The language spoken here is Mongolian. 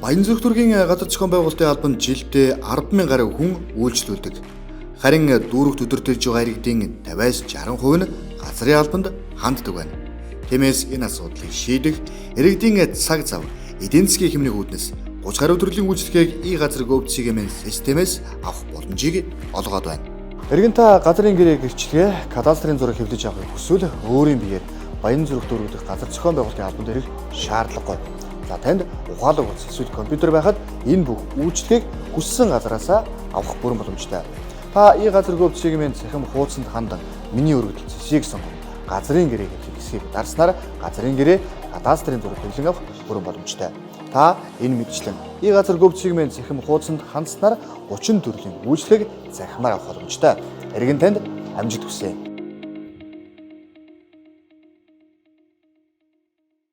Баянзүрх дүүргийн газар зохион байгуулалтын албанд жилдээ 10,000 гаруй хүн үйлчлүүлдэг. Харин дүүрэгт удирдах байгаа иргэдийн 50-аас 60% нь газрын албанд ханддаг байна. Тиймээс энэ асуудлыг шийдэх иргэдийн цаг зав, эдийн засгийн хэмнэх үүднээс 30 гаруй төрлийн үйлчилгээг и-газар gov.cgmn системээс авах боломжийг олгоод байна. Иргэн та газрын гэрээг гэрчлэгээ, кадастрын зураг хэвлэж авахыг хүсвэл өөрийн биеэр Баянзүрх дүүрэг дэх газар зохион байгуулалтын албанд ирэх шаардлагагүй. За, танд ухаалаг утас эсвэл компьютер байхад энэ бүх үйлчилгээг хүссэн газараасаа авах бүрэн боломжтой. Та и-газар gov.cgmn цахим хуудсанд хандан "Миний өргөдөл" цэсийг сонгон "Газрын гэрээг хэвлэх" хэсгийг дарснаар газрын гэрээ, кадастрын зураг хэвлэн авах бүрэн боломжтой. Та энэ мэтчлэн и-газар gov.cgmn цахим хуудсанд хандсанаар 30 төрлийн үйлчилгээг цахимаар авах боломжтой. Иргэн танд амжилт хүсье.